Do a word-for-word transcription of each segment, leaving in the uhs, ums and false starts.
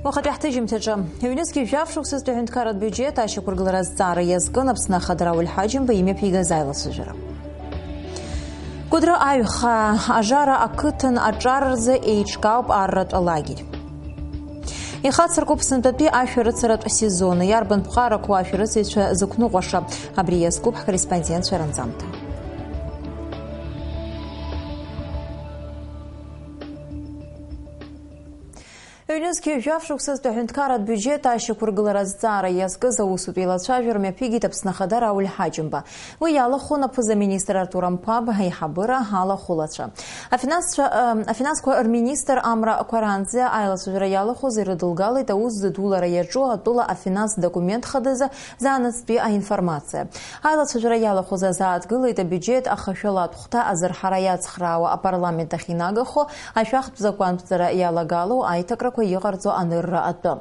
Уахатәи ҳҭыжьымҭаҿы, ҩнызқьи жәаф шықәсазтәи аҳәынҭқарратә биуџьет ашьақәыргылара азҵаара иазкын Аԥсны Ахада Рауль Ҳаџьымба имҩаԥигаз аилацәажәара. Кәыдры аҩхаа, Ажара ақыҭан аҿар рзы еиҿкаауп арратә лагерь. Ихацыркуп сынтәатәи ашәарыцаратә сезон, иарбан ԥҟарақәоу ашәарыцаҩцәа зықәныҟәаша, абри иазкуп ҳкорреспондентцәа ранҵамҭа. Ҩнызқьи жәаф шықәсазтәи аҳәынҭқарратә биуџьет ашьақәыргылара азҵаара иазкыз аусутә еилацәажәара мҩаԥигеит Аԥсны Ахада Рауль Ҳаџьымба. Уи иалахәын аԥыза-министр Артур Амқәаб аиҳабыра алахәылацәа. Афинансцәа, ы, афинансқәа рминистр Амра Қәаранӡиа аилацәажәара иалахәыз ирыдылгалеит аус зыдулара иаҿу атәыла афинанстә документ хадазы заанаҵтәи аинформациа. Аилацәажәара иалахәыз азааҭгылеит абиуџьет ахашәалатә хәҭа азырҳара иацхраауа апарламент ахь инагахо ашәахтә закәантәӡара иалагало аиҭакрақәа иҟарҵо анырра атәы.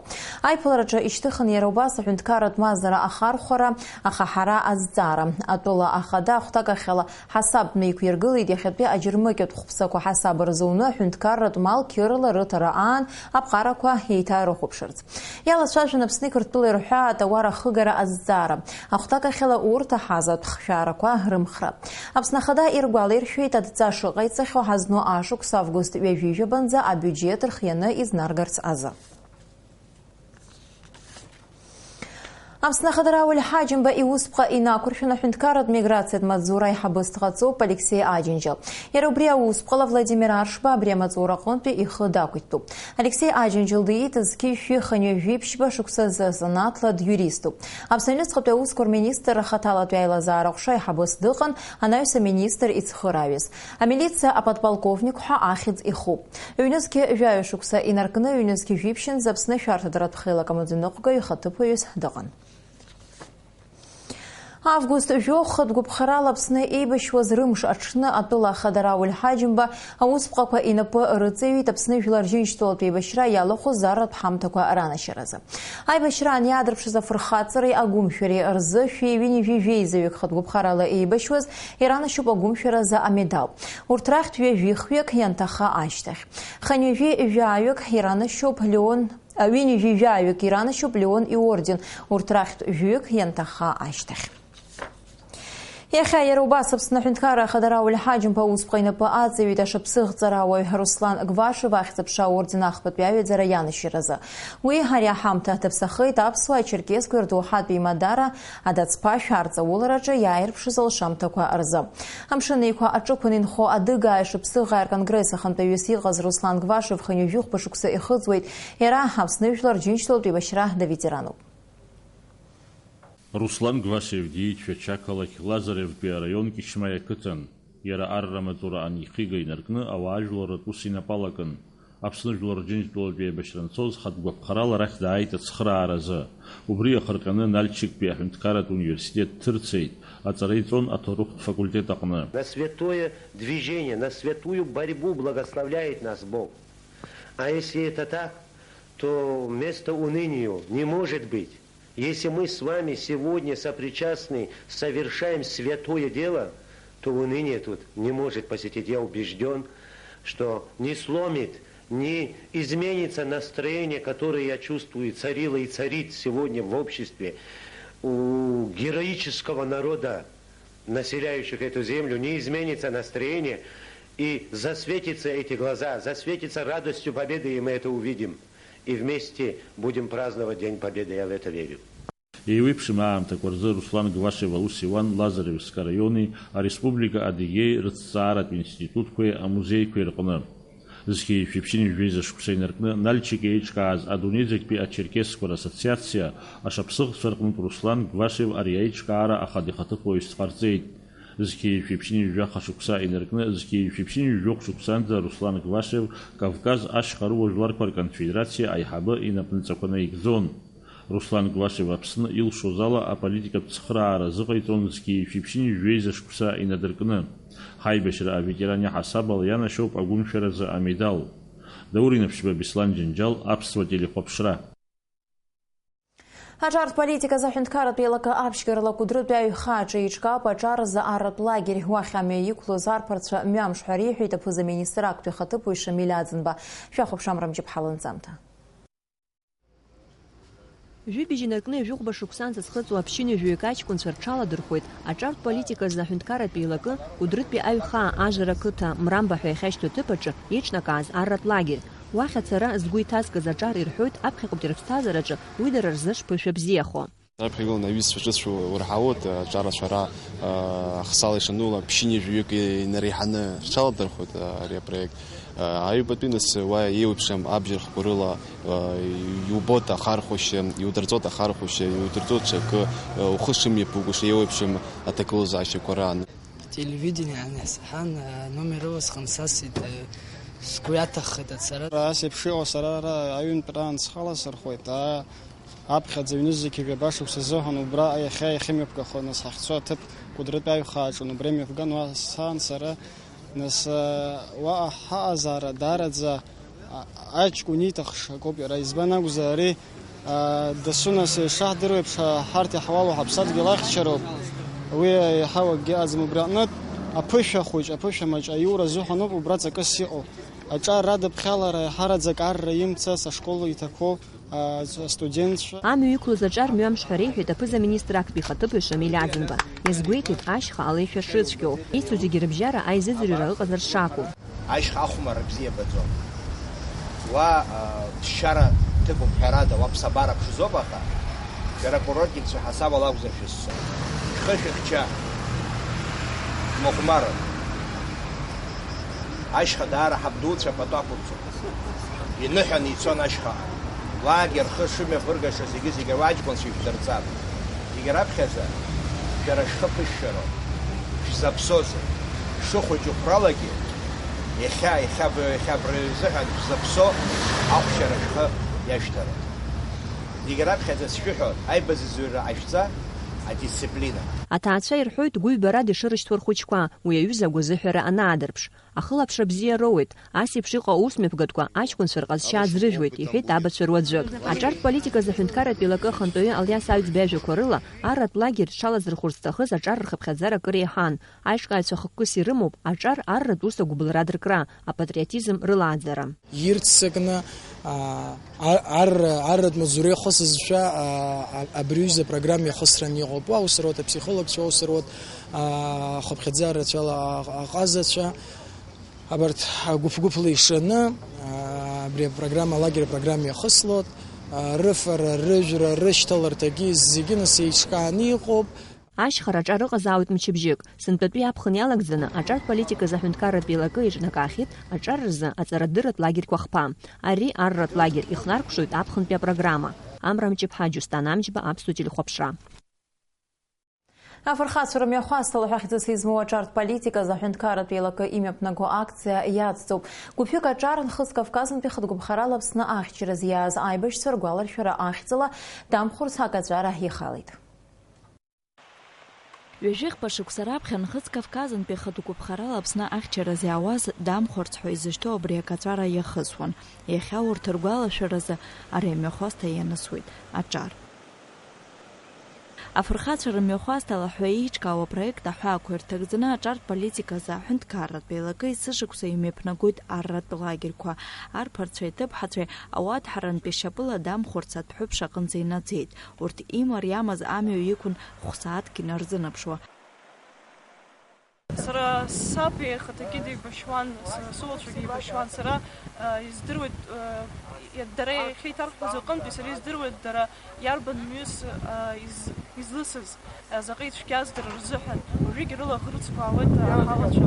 Аиԥылараҿы ишьҭыхын иара убас аҳәынҭқарратә мазара ахархәара, ахаҳара азҵаара. Атәыла ахада ахәҭакахьала ҳасабтә мҩа иқәиргылеит иахьатәи аџьармыкьатә хәԥсақәа ҳасаб рзуны аҳәынҭқарратә мал қьырала рыҭара аан аԥҟарақәа еиҭарыхәаԥшырц. Иалацәажәон Аԥсны Қырҭтәыла ирҳәаа атауар ахыгара азҵаара. Ахәҭакахьала урҭ аҳазатә хшәаарақәа рымхра. Аԥсны Ахада иргәалаиршәеит адҵа шыҟаиҵахьоу ҳазну ашықәс август ҩажәи жәабанӡа абиуџьет рхианы изнаргарц азы. Аԥсны Ахада Рауль Ҳаџьымба иусԥҟа инақәыршәаны аҳәынҭқарратә миграциатә маҵзура аиҳабыс дҟаҵоуп Алексеи Аџьынџьал. Иара убри аусԥҟала Владимир Аршба абри амаҵура аҟынтәи ихы дақәиҭтәуп. Алексеи Аџьынџьал диит зқьи жәшәи хынҩажәи ԥшьба шықәсазы, занааҭла диуриступ. Аԥсны аҩныҵҟатәи аусқәа рминистр ахаҭалатәи аилазаара аҟәша аиҳабыс дыҟан, анаҩс аминистр ицхырааҩыс. Амилициа аподполковник ҳәа ахьӡ ихуп. Ҩнызқьи жәаҩа шықәса инаркны, ҩнызқьи жәиԥшьынӡа Аԥсны ашәарҭадаратә хеилак амаӡаныҟәгаҩ ихаҭыԥуаҩыс дыҟан. Август жәохә хатә гәаԥхарала Аԥсны еибашьуаз рымш аҽны атәыла ахада Рауль Ҳаџьымба аусԥҟақәа инапы рыҵаҩит Аԥсны Жәлар Џьынџьтәылатә еибашьра иалахәыз арратә ҳамҭақәа ранашьаразы. Аибашьраан иаадырԥшыз афырхаҵареи агәымшәареи рзы шәи ҩынҩажәи жәеизаҩык хатә гәаԥхарала еибашьуаз иранашьоуп агәымшәаразы амедал. Урҭ рахьтә ҩажәихҩык ианҭаха ашьҭахь. Хынҩажәи жәаҩык иранашьоуп Леон Ҩынҩажәи жәаҩык иранашьоуп Леон иорден, урҭ рахьтә жәаҩык ианҭаха ашьҭахь. Иахьа иара убас Аԥсны аҳәынҭқарра ахада Рауль Ҳаџьымба аусԥҟа инапы аҵаҩит ашаԥсыӷҵарауаҩ Руслан Гвашев ахьӡ-аԥша аорден ахԥатәи аҩаӡара ианашьаразы. Уи ари аҳамҭа даԥсахеит аԥсуа, ачерқьесқәеи рдоуҳатәи имадара адацԥашәа арҵаулараҿы иааирԥшыз алшамҭақәа рзы. Амшын Еиқәа аҿықәан инхо адыгаа шаԥсыӷаа рконгресс ахантәаҩыс иҟаз Руслан Гвашев хынҩажәи хәба шықәса ихыҵуеит. Иара Аԥсны Жәлар Џьынџьтәылатә еибашьра даветерануп. Руслан Гвашев диит Шәача ақалақь Лазаревтәи араион Кьычмаи ақыҭан. Иара арра маҵура анихига инаркны ауаажәларратә ус инапы алакын. Аԥсны Жәлар Џьынџьтәылатәи еибашьра анцоз хатә гәаԥхарала арахь дааит ацхырааразы. Убри иахырҟьаны Нальчиктәи аҳәынҭқарратә университет дҭырцеит, аҵара иҵон аҭоурыхтә факультет аҟны. На святое движение, на святую борьбу благословляет нас Бог. А если это так, то место унынию не может быть. Если мы с вами сегодня сопричастны, совершаем святое дело, то уныние тут не может посетить. Я убежден, что не сломит, не изменится настроение, которое, я чувствую, царило и царит сегодня в обществе у героического народа, населяющих эту землю, не изменится настроение, и засветятся эти глаза, засветятся радостью победы, и мы это увидим. И вместе будем праздновать День Победы, я в это верю. Еиуеиԥшым аамҭақәа рзы Руслан Гвашев аус иуан Лазаревск араиони ареспублика Адыгеи рыҭҵааратә институтқәеи амузеиқәеи рҟны. Зқьи жәшәи ԥшьынҩажәи жәеиза шықәса инаркны Нальчик еиҿкааз адунеи зегьтәи ачерқьесқәа рассоциациа ашаԥсыӷцәа рҟнытә Руслан Гвашев ари аиҿкаара ахада ихаҭыԥуаҩыс дҟарҵеит. Зқьи жәшәи ԥшьынҩажәи жәаха шықәса инаркны зқьи жәшәи ԥшьынҩажәи жәохә шықәсанӡа Руслан Гвашев Кавказ ашьхарыуа жәларқәа рконфедерациа аиҳабы инапынҵақәа наигӡон. Руслан Гвашев Аԥсны илшоз ала аполитикатә цхыраара азыҟаиҵон зқьи жәшәи ԥшьынҩажәи жәеиза шықәса инадыркны. Ҳаибашьра аветеран иаҳасабала ианашьоуп агәымшәаразы амедал. Даур Инаԥшьба, Беслан Џьынџьал, аԥсуа телехәаԥшра. Аҿартә политиказы аҳәынҭқарратә еилакы аԥшьгарала Кәыдрытәи аҩхаҿы еиҿкаауп аҿар азы арратә лагерь. Уахь амҩа иқәлоз арԥарцәа мҩамш ҳәа реиҳәеит аԥыза-министр актәи ахаҭыԥуаҩ Шамиль Аӡынба. Шәахәаԥшам Рамџьыԥҳа лынҵамҭа. Жәибжь инаркны ҩажәихәба шықәсанӡа зхыҵуа ԥшьынҩажәаҩык аҷкәынцәа рҽаладырхәуеит аҿартә политиказ аҳәынҭқарратә еилакы Кәыдрытәи аҩхаа Ажра ақыҭа Мрамба ҳәа иахьашьҭоу аҭыԥ аҿы еиҿнакааз арратә лагер. Уахь ацара згәы иҭазкыз аҿар ирҳәоит аԥхьаҟатәи рыԥсҭазаараҿы уи дара рзы шԥышәа бзиахо. Раԥхьа игылан аҩызцәа ҿыцәу урҳауеит, аҿар ацәара, ахсала ишанула, ԥшьынҩажәаҩык инареиҳаны рҽаладырхәоит ари апроект. Аҩбатәи нас уа еиуеиԥшым абџьар хкәарыла, иубоит ахархәашьа, иудырҵоит ахархәашьа, иудырҵоит ҽакы, ухы шымҩаԥугоша еиуеиԥшым аҭагылазаашьақәа раан. Телевидение анасҳан, номерыла схымсасит, сгәы иаҭаххеит ацара. Ас еиԥш иҟоу сара ара аҩынтәраан схала сырхәеит, аа, аԥхьаӡа ҩнызқьи жәаба шықәса азыҳәан убра иахьа иахьымҩаԥгахо, нас ҳахьцо аҭыԥ Кәыдрытәи аҩхааҿын, убра имҩаԥган уа сцан сара, нас, уаҟа ҳаҟазаара даараӡа А-, аҷкәын ииҭахша акоуп иара, избан акәзар, ари, а, дасу нас ишаҳдыруеиԥш, а, ҳарҭ иаҳуало ҳаԥсадгьыл ахьчароуп. Уи еиҳау акгьы ыҟаӡам убри аҟнытә, аԥышәа хәыҷ, аԥышәа маҷ аиура азыҳәаноуп убра ҵакыс иҟоу. Аҿар радыԥхьалара аиҳараӡак арра имцац ашкол иҭақәоу, а, астудентцәа. Амҩа иқәлоз аҿар мҩамш ҳәа реиҳәеит аԥыза-министр актәи ихаҭыԥуаҩ Шамиль Аӡынба. Иазгәеиҭеит, ашьха алеишәа шрыцәгьоу, ицу зегьы рыбжьара аизыӡырҩра ыҟазар шакәу. Ашьха ахәмарра бзиа абаӡом. Уа, а, ԥсшьара ҭыԥуп ҳәарада, уа ԥсабара ԥшӡоуп, аха шәара акурортникцәа ҳасабала акәзар шәызцо. Шәхы шәыхьча, шәмыхәмарын. Ашьха даара ҳабдуцәа пату ақәырҵон. Иныҳәаны ицон ашьхаҟа. Уаагьы рхы шымҩаԥыргаша зегьы-зегьы уа аҷкәынцәа ишәдырҵап. Зегьы раԥхьаӡа шәара шәхы ԥышәшәароуп. Шәзаԥсозеи? Шыхәыҷу қәралагьы, иахьа, иахьа аб-, иахьа абри азыҳәан шәзаԥсо ахәшьара шәхы иашәҭароуп. Зегьы раԥхьаӡа сшәыҳәон, аибазыӡырҩра ҟашәҵа, адисциплина. Аҭаацәа ирҳәоит гәыҩбарада ишырышьҭуа рхәыҷқәа, уи аҩыза агәазыҳәара анаадырԥш. Ахылаԥшра бзиа роуеит, ас еиԥш иҟоу аусмҩаԥгатәқәа аҷкәынцәа рҟазшьа аӡрыжәуеит, иҳәеит абацәа руаӡәык. Аҿартә политиказ аҳәынҭқарратә еилакы ахантәаҩы Алиас Аҩӡба иажәақәа рыла, арратә лагер дшалазырхәырц зҭахыз аҿар рхыԥхьаӡара акыр еиҳан. Аиҿкааҩцәа хықәкыс ирымоуп аҿар арратә ус агәыбылра адыркра, апатриотизм рылааӡара. Ирццакны, а, ар-, ар-, арратә маҵзура иахысызшәа, а, а, абри аҩыза апрограмма иахысран иҟоуп. Уа ус руеит аԥсихологцәа, ус руеит, а, ахыԥхьаӡара рацәала а-, аҟазацәа. Абарҭ гәыԥ-гәыԥла ишаны, а, абри апрограмма, алагер апрограмма иахыслоит. А, рыфара, рыжәра, рышьҭаларҭагьы зегьы нас еиҿкааны иҟоуп. Ашьхара аҿар ыҟазаауеит мчыбжьык. Сынтәатәи аԥхын иалагӡаны аҿартә политиказ аҳәынҭқарратә еилакы еиҿнакаахьеит аҿар рзы аҵарадырратә лагерьқәа хԥа. Ари арратә лагер ихнаркәшоит аԥхынтәи апрограмма. Амра Мҷыԥҳа, Џьусҭан Амҷба, Аԥсуа телехәаԥшра. Афырхацәа рымҩахәасҭала ҳәа хьӡыс измоу аҿартә политиказ аҳәынҭқарратә еилакы имҩаԥнаго акциа иацҵоуп. Гәыԥҩык аҿар Нхыҵ Кавказынтәи хатә гәаԥхарала Аԥсны ахьчараз иааз аибашьцәа ргәаларшәара ахьӡала дамхәырц акаҵәара иахалеит. Ҩажәихԥа шықәса раԥхьа Нхыҵ Кавказынтәи хатә гәаԥхарала Аԥсны ахьчараз иаауаз дамхәырц ҳәа изышьҭоу абри акаҵәара иахысуан. Иахьа урҭ ргәалашәаразы ари амҩахәасҭа ианысуеит аҿар. Афырхацәа рымҩахәасҭала ҳәа еиҿкаау апроект аҳәаақәа ирҭагӡаны аҿартә политиказы аҳәынҭқарратә еилакы есышықәса имҩаԥнагоит арратә лагерьқәа. Арԥарцәеи аҭыԥҳацәеи ауадҳарантәи шьапыла дамхәырц аҭәҳәыԥш аҟынӡа инаӡеит. Урҭ имариамыз амҩа иқәын хә-сааҭк инарзынаԥшуа. Сара саб ихаҭагьы деибашьуан, сара сыуацәагьы еибашьуан. Сара, а, издыруеит, а, иа-, дара иахьеиҭарҳәоз аҟынтәи сара издыруеит, дара иарбан мҩыс, а, из-, излысыз, а, заҟа ицәгьаз дара рзыҳәан. Уажәыгь рылаӷырӡқәа аауеит, а, ҳауацәа.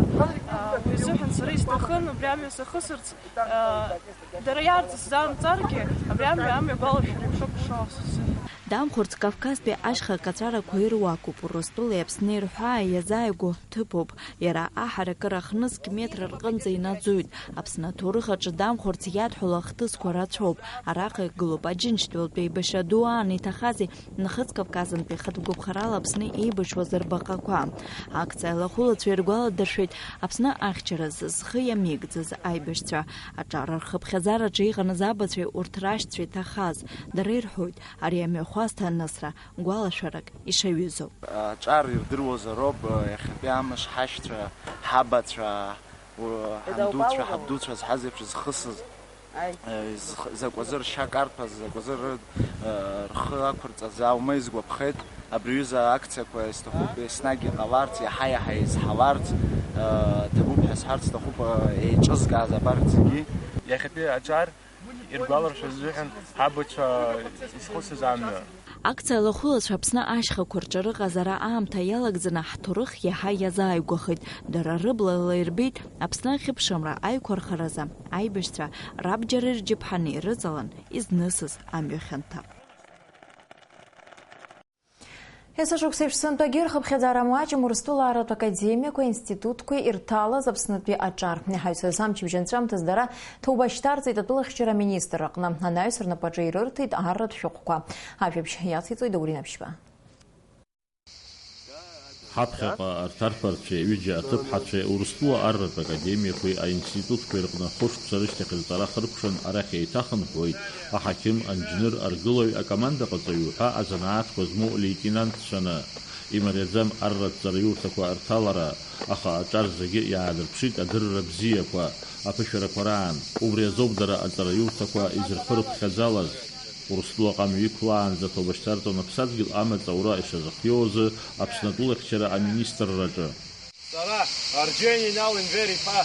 А, уи азыҳәан сара исҭахын убри амҩа сахысырц, а, Дара иаарҵысӡамҵаргьы, абри амҩа амҩа гәалашәара еиԥш акәшо сзыҳәан. Дамхәырц Кавказтәи ашьха акаҵәарақәа ируакуп, Урыстәылеи Аԥсни рҳәаа иазааигәоу ҭыԥуп. Иара аҳаракыра хнызқь метра рҟынӡа инаӡоит. Аԥсны аҭоурых аҿы дамхәырц иадҳәалоу ахҭысқәа рацәоуп. Араҟа игылоуп Аџьынџьтәылатәи еибашьра ду аан иҭахази Нхыҵ Кавказынтәи хатә гәаԥхарала Аԥсны еибашьуаз рбаҟақәа. Акциа алахәылацәа иргәаладыршәеит Аԥсны ахьчаразы зхы иамеигӡаз аибашьцәа. Аҿар рхыԥхьаӡараҿы иҟан азабацәеи урҭ рашьцәеи ҭахаз. Дара ирҳәоит, ари амҩахәасҭа анысра гәалашәарак ишаҩызоу. Аҿар ирдыруазароуп, иахьатәи амш ҳашьцәа, ҳабацәа, у-, ҳандуцәа, ҳабдуцәа зҳаз еиԥш зхысыз. Закәазы ршьа карҭәаз, закәазы ры-, рхы ақәырҵаз аума изгәаԥхеит. Абри аҩыза акциақәа изҭахуп еснагь иҟаларц, иаҳа-иаҳа изҳаларц, ҭабуп ҳәа сҳәарц сҭахуп, еиҿызкааз абарҭ зегьы. Иахьатәи аҿар иргәаларшәаз азыҳәан ҳабацәа изхысыз амҩа. Акциа алахәылацәа Аԥсны ашьхақәа рҿы рыҟазара аамҭа иалагӡаны ҳҭоурых иаҳа иазааигәахеит. Дара рыблала ирбеит Аԥсны ахьыԥшымра аиқәырхаразы аибашьцәа рабџьар ирџьыԥҳаны ирыҵалан изнысыз амҩа хьанҭа. Есышықәсеиԥш сынтәагьы рхыԥхьаӡара маҷым Урыстәыла арратә академиақәеи аинститутқәеи ирҭалаз Аԥснытәи аҿар. Иҳаҩсыз амчыбжь анҵәамҭаз дара ҭоуба шьҭарҵеит атәылахьчара аминистр аҟны. Анаҩс рнапаҿы ирырҭеит арратә шәҟәқәа. Ажәабжь иациҵоит Даур Инаԥшьба. Ҳаԥхьаҟа арҭ арԥарцәеи ҩыџьа аҭыԥҳацәеи Урыстәыла арратә академиақәеи аинститутқәеи рҟны хәышықәса рышьҭахь рҵара хыркәшан арахь еиҭахынҳәуеит аҳақьым, анџьныр, аргылаҩ, акомандаҟаҵаҩ уҳәа азанааҭқәа змоу леитенантцәаны. Имариаӡам арратә ҵараиурҭақәа рҭалара, аха аҿар зегьы иаадырԥшит адырра бзиақәа аԥышәарақәа раан. Убри азоуп дара аҵараиурҭақәа изырхырыԥхьаӡалаз. Урыстәылаҟа амҩа иқәлаанӡа ҭоубашьҭартә аԥсадгьыл амаҵ аура ишазыхиоу азы Аԥсны атәылахьчара аминистрраҿы. Сара, Арџьениа Инал Енвер-иԥа,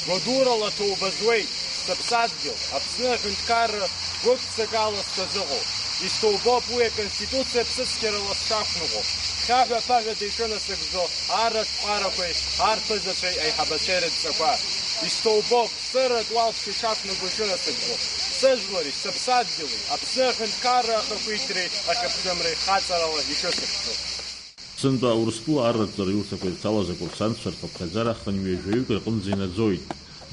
гәадурала ҭоуба зуеит, сыԥсадгьыл, Аԥсны аҳәынҭқарра гәык-ԥсык ала сшазыҟоу. Исҭоубоуп уи аконституциа ԥсыцқьарала сшақәныҟәо, хьаҳәа-ԥаҳәада ишынасыгӡо арратә ԥҟарақәеи арԥызацәеи аиҳабацәеи рыдҵақәа. Исҭоубоуп. Сырратә уалԥшьа ишақәнаго ишынасыгӡо, сыжәлари, сыԥсадгьыли, Аԥсны аҳәынҭқарра ахақәиҭреи ахьыԥшымреи хаҵарала ишысыгӡо. Сынтәа Урыстәыла арратә ҵараиурҭақәа ирҭалаз акурсантцәа рхыԥхьаӡара хынҩажәаҩык рҟынӡа инаӡоит.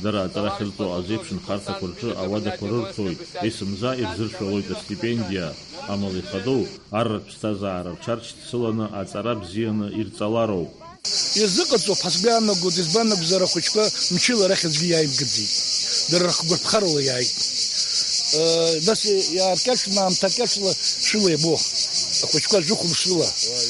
Дара аҵара ахьырҵо азеиԥш нхарҭақәа рҿы ауадақәа рырҭоит, есымза ирзыршәалоит астипендиа. Амала ихадоу, арратә ԥсҭазаара рҽаршьцыланы аҵара бзианы ирҵалароуп. Иазыҟаҵоуп ҳәа сгәы иаанагоит, избан акәзар, ахәыҷқәа мчыла арахь аӡәгьы иааимгаӡеит. Дара рхгәарԥхарала иааит. Э, нас иааркьаҿны, аамҭа кьаҿла шәыла иабо. Ахәыҷқәа жәохә мшыла,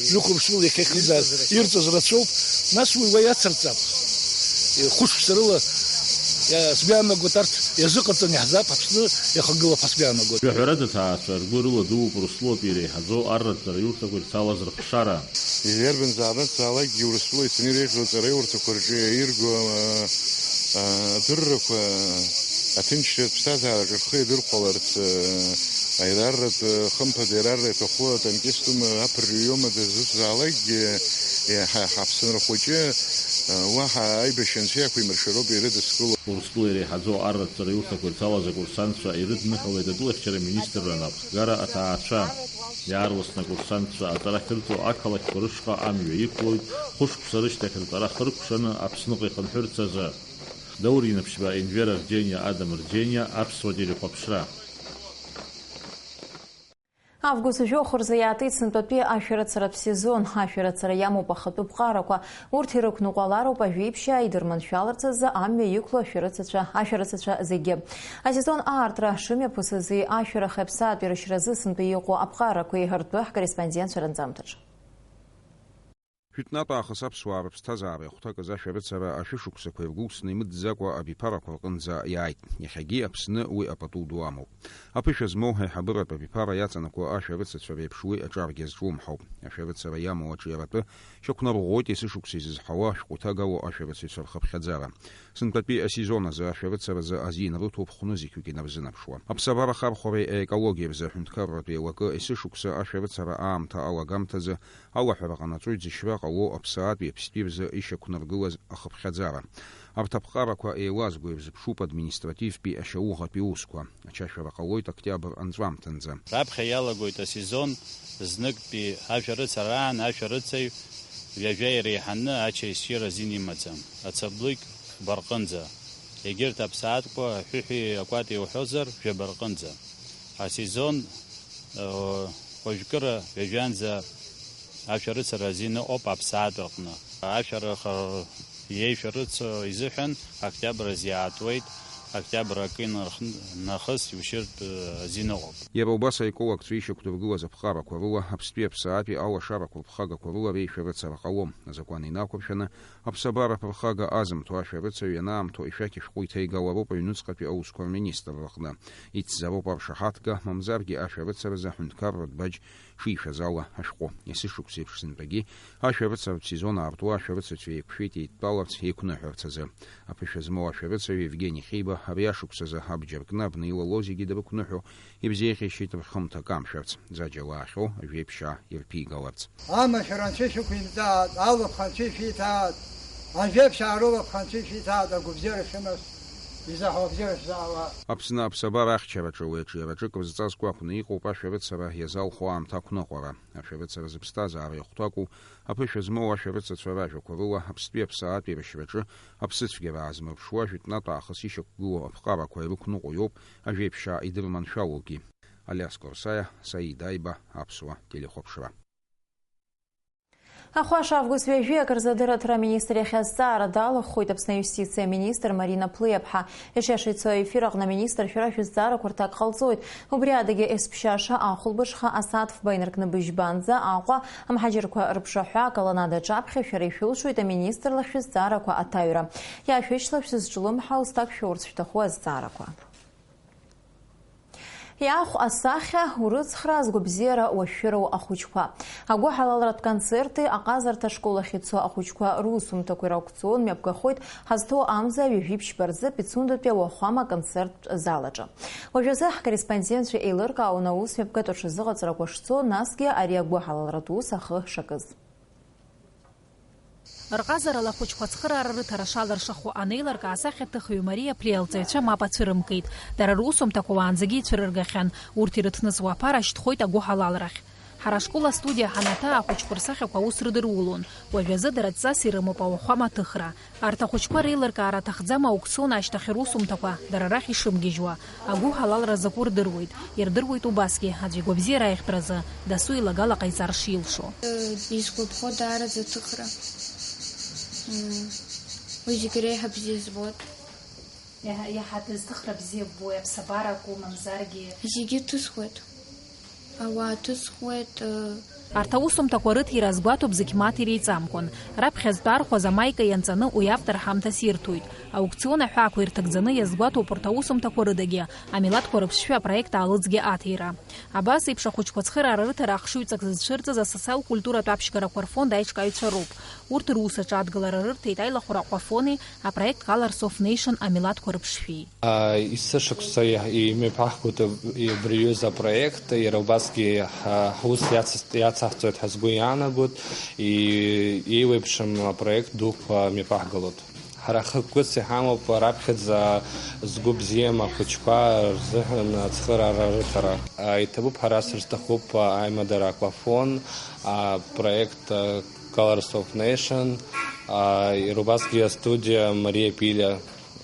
жәохә мшыла иахьа ихызааз ирҵаз рацәоуп. Нас уи уа иацырҵап. Э, хәышықәса рыла, э, сгәы иаанагоит, арҭ иазыҟаҵаны иаҳзаап, Аԥсны иахагылап ҳәа сгәы иаанагоит. Жәаҳәарада, аҭаацәа ргәы рыладууп Урыстәылатәи иреиҳаӡоу арратә ҵараиурҭақәа ирҭалаз рыхшара. Иарбанзаалак аҵаалакгьы Урыстәыла ицаны иреиӷьу аҵараиурҭақәа рҿы иаирго, а, а, адыррақәа, аҭынчратә ԥсҭазаараҿы рхы иадырхәаларц, а, аирарратә, а, хымԥада, аирарра иаҭаху атанкист ума, аԥырҩы иоума дызусҭазаалакгьы, е, ҳа-, ҳаԥсынра хәыҷы, а, уаҳа аибашьра анцәа иақәимыршәароуп ирыдыскыло. Урыстәыла иреиҳаӡоу арратә ҵараиурҭақәа ирҭалаз акурсантцәа ирыдныҳәалеит атәылахьчара министрра анапхгара аҭаацәа. Иаарласны акурсантцәа аҵара ахьырҵо ақалақьқәа рышҟа амҩа иқәлоит, хәышықәса рышьҭахь рҵара хыркәшаны Аԥсныҟа ихынҳәырц азы. Даур Инаԥшьба, Енвер Арџьениа, Адам Рџьениа, Аԥсуа телехәаԥшра. Август жәохә рзы иаатит сынтәатәи ашәарыцаратә сезон. Ашәарыцара иамоуп ахатәы ԥҟарақәа. Урҭ ирықәныҟәалароуп ажәеиԥшьаа идырманшәаларц азы амҩа иқәло ашәарыцацәа, ашәарыцацәа зегьы. Асезон аартра шымҩаԥысызи ашәарахи аԥсаатәи рышьразы сынтәа иҟоу аԥҟарақәеи ртәы ҳкорреспондентцәа рынҵамҭаҿы. Жәытәнатә аахыс аԥсуаа рыԥсҭазаара иахәҭакыз ашәарыцара ашәышықәсақәа иргәылсны имыӡӡакәа абиԥарақәа рҟынӡа иааит. Иахьагьы Аԥсны уи апату ду амоуп. Аԥышәа змоу ҳаиҳабыратә абиԥара иаҵанакуа ашәарыцацәа реиԥш уи аҿаргьы азҿлымҳауп. Ашәарыцара иамоу аҿиаратәы шьақәнарӷәӷәоит есышықәса изызҳауа ашәҟәы иҭагало ашәарыцаҩцәа рхыԥхьаӡара. Сынтәатәи асезон азы ашәарыцаразы азин рыҭоуп хәны зықьҩык инарзынаԥшуа. Аԥсабара ахархәареи аекологиеи рзы аҳәынҭқарратә еилакы есышықәса ашәарыцара аамҭа алагамҭазы алаҳәара ҟанаҵоит зышьра ҟало аԥсаатәи аԥстәи рзы ишьақәнаргылаз ахыԥхьаӡара. Арҭ аԥҟарақәа еилазго ирзыԥшуп административтәи ашьауӷатәи аусқәа. Ачашәара ҟалоит октиабр анҵәамҭанӡа. Раԥхьа иалагоит асезон зныктәи ашәарыцараан, ашәарыцаҩ ҩажәа иреиҳаны ачаи-чеира азин имаӡам, ацаблыкь хәба рҟынӡа. Егьырҭ аԥсаатәқәа аҳәыҳәи акәати уҳәозар, жәаба рҟынӡа. Асезон, э, хәажәкыра ҩажәанӡа ашәарыцара азин ыҟоуп аԥсаатә рҟны. Ашәарах иеишәарыцо изыҳәан октиабр азы иаатуеит Октиабр акы инарх-, нахыс иушьыртә, э, азин ыҟоуп. Иара убас аекологцәа ишьақәдыргылаз аԥҟарақәа рыла аԥстәи аԥсаатәи алашарақәа рԥхагақәа рыла реишәарыцара ҟалом. Азакәан инақәыршәаны, аԥсабара аԥырхага азымҭо ашәарыцаҩ ианаамҭоу ишәақь ашәҟәы иҭеигалароуп аҩныҵҟатәи аусқәа рминистрра аҟны. Ицзароуп аршаҳаҭга, мамзаргьы ашәарыцаразы аҳәынҭқарратә баџь шишәаз ала ашәҟәы. Есышықәса еиԥш сынтәагьы ашәарыцаратә сезон аартуа ашәарыцацәа еиқәшәеит еидтәаларц, еиқәныҳәарц азы. Аԥышәа змоу ашәарыцаҩ Евгени Хиба ари ашықәсазы абџьар кны абна илало зегьы дрықәныҳәо, ибзеиӷьеишьеит рхымҭа камшәарц, Ӡаџьала ахьоу ажәеиԥшьаа ирԥигаларц. Амашәыр анцәа ишәықәимҵааит, алыԥха анцәа ишәиҭааит, ажәеиԥшьаа рылыԥха анцәа ишәиҭааит, агәабзиара шәымаз, изаҳауа абзиара шәзаауа. Аԥсны аԥсабара ахьчараҿы уи аҿиараҿы кырзҵазкуа акәны иҟоуп ашәарыцара иазалху аамҭа ақәныҟәара. Ашәарыцара зыԥсҭазаара иахәҭоу акәу, аԥышәа змоу ашәарыцацәа ражәақәа рыла аԥстәи аԥсаатәи рышьраҿы аԥсыцәгьара аазмырԥшуа жәытәнатә аахыс ишьақәгылоу аԥҟарақәа ирықәныҟәо иоуп ажәеиԥшьаа идырманшәалоугьы. Алиас Корсаиа, Саид Аиба, Аԥсуа телехәаԥшра. Ахәаша август ҩажәи акырзы адырраҭара аминистр иахьа азҵаара далахәхоит Аԥсны аиустициа аминистр Марина Плиаԥҳа. Ишиашеи цо аефир аҟны аминистршәа шәызҵаарақәа рҭак ҟалҵоит. Убри адагьы есԥшьаша ахәылбыҽха асааҭ фба инаркны быжьбанӡа Аҟәа, амҳаџьырқәа рыԥшаҳәа аколоннада аҿаԥхьа шәара ишәылшоит аминистр лахь шәызҵаарақәа аҭаҩра. Иашәышьҭла шәзызҿлымҳау зҭак шәоурц шәҭаху азҵаарақәа. Иаахә асахьа, урыцхраа, згәабзиара уашәшәыроу ахәыҷқәа. Агәыҳалалратә концерти аҟазарҭа ашкол ахь ицо ахәыҷқәа русумҭақәа иракәҵон мҩаԥгахоит ҳазҭоу амза ҩажәи ԥшьба рзы Пицундатәи ауахәама аконцерттә зал аҿы. Уажәазы ҳкорреспондентцәа еилыркаауан аус мҩаԥгатә аҽазыҟаҵарақәа шцо, насгьы ари агәыҳалалратә ус ахы шакыз. Рҟазарала ахәыҷқәа ацхыраара рыҭара шалыршахо анеилыркаа асахьаҭыхҩы Мариа Плиа лҵаҩцәа мап ацәырымкит. Дара русумҭақәа уаанӡагьы ицәырыргахьан. Урҭ ирыҭныҵуа аԥара шьҭхоит агәыҳалалрахь. Ҳара ашкол астудиа ҳанаҭа ахәыҷқәа рсахьақәа аус рыдыруулон. Уажәазы дара адҵас ирымоуп ауахәама аҭыхра. Арҭ ахәыҷқәа реилыркаара аҭахӡам аукцион ашьҭахь русумҭақәа дара рахь ишымгьежьуа. Агәыҳалалра закәу рдыруеит. Ирдыруеит убасгьы аӡә игәабзиара аиӷьтәразы дасу илагала ҟаиҵар шилшо. Изгәаԥхо даараӡа аҭыхра. М, уи зегьы реиҳа бзиа збоит. Иаҳа, иаҳа дызҭыхра бзиа ббои, аԥсабарақәоу, мамзаргьы? Зегьы ҭысхуеит. Ауаа ҭысхуеит, ы. Арҭ аусумҭақәа рыҭира азгәаҭоуп зегь маҭ иреиҵамкәан. Раԥхьаӡатәи архәаз амаика ианҵаны уи автор ҳамҭас ирҭоит. Аукцион аҳәаақәа ирҭагӡаны иазгәаҭоуп урҭ аусумҭақәа рыдагьы, амилаҭқәа рыԥсшәы апроект аалыҵгьы аҭира. Абас еиԥш ахәыҷқәа ацхыраара рыҭара ахшыҩҵак зызцәырҵыз асоциал-культуратә аԥшьгарақәа рфонд аиҿкааҩцәа роуп. Урҭ рус аҿы адгылара рырҭеит аилахәара аҟәафони апроект Colors of Nation амилаҭқәа рыԥшшәеи. А, есышықәса иа-, имҩаԥаҳгоит аб-, абри аҩыза апроект, иара убасгьы ҳа-, ҳус иац-, иацаҳҵоит ҳәа сгәы иаанагоит, и-, еиуеиԥшым апроект дуқәа мҩаԥаҳгалоит. Ҳара хықәкыс иҳамоуп раԥхьаӡа згәы бзиам ахәыҷқәа рзыҳәан ацхыраара рыҭара. А, иҭабуп, ҳара сырҭахуп аимадара Аквафон, апроект, а, Colors of Nation, а, иара убасгьы астудиа Мария Пиля,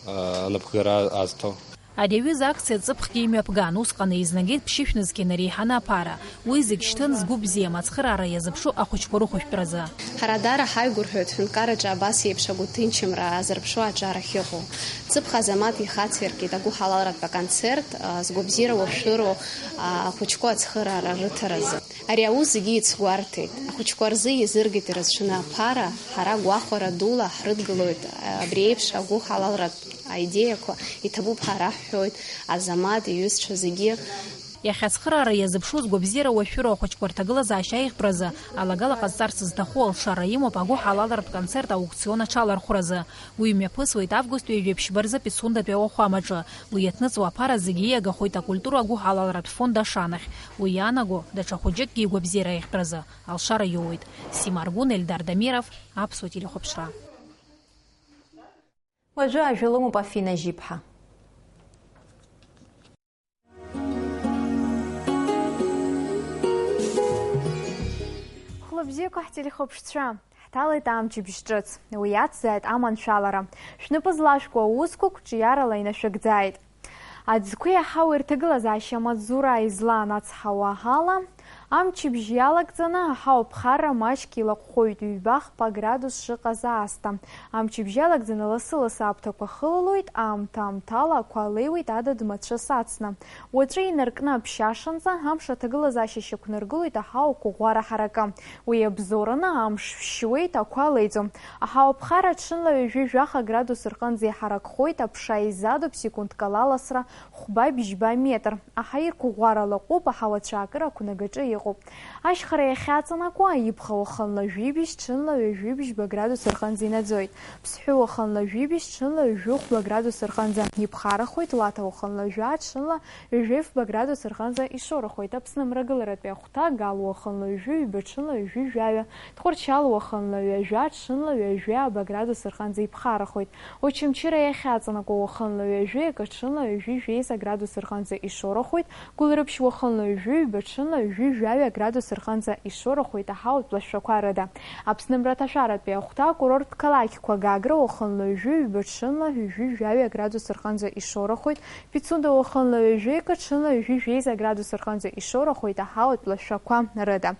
а, анапхгара азҭо. Ари аҩыза акциа ҵыԥхгьы имҩаԥган, усҟан еизнагеит ԥшьышә нызқь инареиҳаны аԥара. Уи зегь шьҭын згәы бзиам ацхыраара иазыԥшу ахәыҷқәа рыхәышәтәразы. Ҳара даара ҳаигәырӷьоит ҳәынҭқарраҿы абас еиԥш агәҭынчымра азырԥшу аҿар ахьыҟоу. Ҵыԥх Азамаҭ ихациркит агәыҳалалратә аконцерт, а, згәабзиара уашәшәыроу, а, ахәыҷқәа ацхыраара рыҭаразы. Ари аус зегьы ицгәарҭеит. Ахәыҷқәа рзы иазыргеит ирацәаны аԥара, ҳара гәахәара дула ҳрыдгылоит абри еиԥш агәыҳалалратә аидеиақәа, иҭабуп ҳәа раҳҳәоит Азамаҭ иҩызцәа зегьы. Иахьа ацхыраара иазыԥшу згәабзиара уашәшәыроу ахәыҷқәа рҭагылазаашьа аиӷьтәразы алагала ҟазҵарц зҭаху алшара имоуп агәыҳалалратә концерт аукцион аҽалархәразы. Уи мҩаԥысуеит август ҩажәи ԥшьба рзы Пицундатәи ауахәамаҿы. Уи иаҭныҵуа аԥара зегьы иагахоит акультура агәыҳалалратә фонд Ашанахь. Уи иаанаго даҽа хәыҷыкгьы игәабзиара аиӷьтәразы алшара иоуеит. Сима Аргәын, Ельдар Дамиров, Аԥсуа телехәаԥшра. Уажәы ажәа лымоуп Афина Жьиԥҳа. Хәлыбзиақәа ҳтелехәаԥшцәа, ҳҭалеит амчыбжь ҿыц. Уи иацзааит аманшәалара. Шәнапы злашәку аусқәа қәҿиарала инашәыгӡааит. Аӡқәеи аҳауеи рҭагылазаашьа амаҵзура излаанацҳауа ала, Амчыбжь иалагӡаны аҳауа ԥхарра маҷк илаҟәхоит, ҩба-хԥа градус шыҟаз аасҭа. Амчыбжь иалагӡаны лассы-лассы аԥҭақәа хылалоит, аамҭа-аамҭала ақәа леиуеит адыд мацәыс ацны. Уаҵәы инаркны аԥшьашанӡа амш аҭагылазаашьа шьақәнаргылоит аҳауа қәыӷәӷәара ҳаракы. Уи абзоураны амш шәшьуеит, ақәа леиӡом. Аҳауа ԥхара ҽынла ҩажәи жәаха градус рҟынӡа иҳаракхоит, аԥша еизадоуп секундк ала ласра хәба-бжьба метр. Аҳаирқәыӷәӷәара лаҟәуп, аҳауа цәаакыра ақәнагаҿы иҟоуп. Ашьхара иахьаҵанакуа, аибӷа уахынла жәибжь, ҽынла ҩажәи бжьба градус рҟынӡа инаӡоит. Ԥсҳәы уахынла жәибжь, ҽынла ҩажәи хәба градус рҟынӡа иԥхарахоит, Лаҭа уахынла жәа, ҽынла ҩажәи фба градус рҟынӡа ишоурахоит. Аԥсны мрагыларатәи ахәҭа, Гал уахынла ҩажәи ҩба, ҽынла ҩажәи жәаҩа, Тҟәарчал уахынла ҩажәа, ҽынла ҩажәи ааба градус рҟынӡа иԥхарахоит. Очамчыра иахьаҵанакуа уахынла ҩажәи акы, ҽынла ҩажәи жәеиза градус рҟынӡа ишоурахоит, Гәылрыԥшь уахынла ҩажәи ҩба, ҽынла ҩажәи жәаҩа градус рҟынӡа ишоурахоит аҳауатә лашәақәа рыда. Аԥсны мраҭашәаратәи ахәҭа, акурорттә қалақьқәа, Гагра уахынла ҩажәи ҩба, ҽынла ҩажәи жәаҩа градус рҟынӡа ишоурахоит, Пицунда уахынла ҩажәи акы, ҽынла ҩажәи жәеиза градус рҟынӡа ишоурахоит аҳауатә лашәақәа рыда.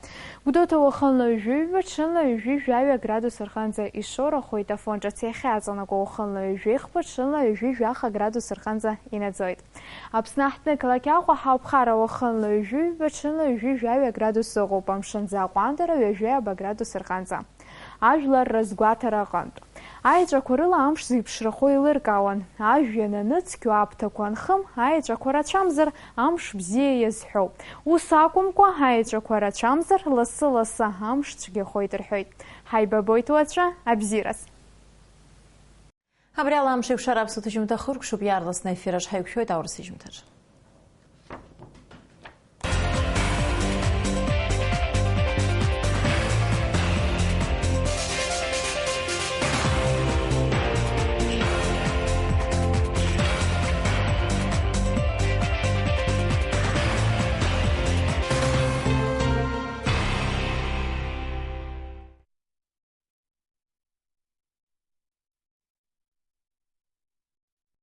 Гәдоуҭа уахынла ҩажәи ҩба, ҽынла ҩажәи жәаҩа градус рҟынӡа ишоурахоит, Афон ҿыц иахьаҵанакуа уахынла ҩажәи хԥа, ҽынла ҩажәи жәаха градус рҟынӡа инаӡоит. Аԥсны аҳҭны ақалақь Аҟәа аҳауа ԥхара уахынла ҩажәи ҩба, ҽынла ҩажәи жәаҩа градус ыҟоуп, амшынӡы аҟәандара ҩажәи ааба градус рҟынӡа. Ажәлар рызгәаҭара аҟынтә. Аеҵәақәа рыла амш зеиԥшрахо еилыркаауан. Ажәҩан аныцқьо, аԥҭақәа анхым, аеҵәақәа рацәамзар, амш бзиа иазҳәоуп. Ус акәымкәа, аеҵәақәа рацәамзар, лассы-лассы амш цәгьахоит рҳәоит. Ҳаибабоит уаҵәы, абзиараз! Абри ала амш еиқәшара аԥсуа ҭыжьымҭа хыркәшоуп, иаарласны аефир аҿы ҳаиқәшәоит аурыс ҭыжьымҭаҿы.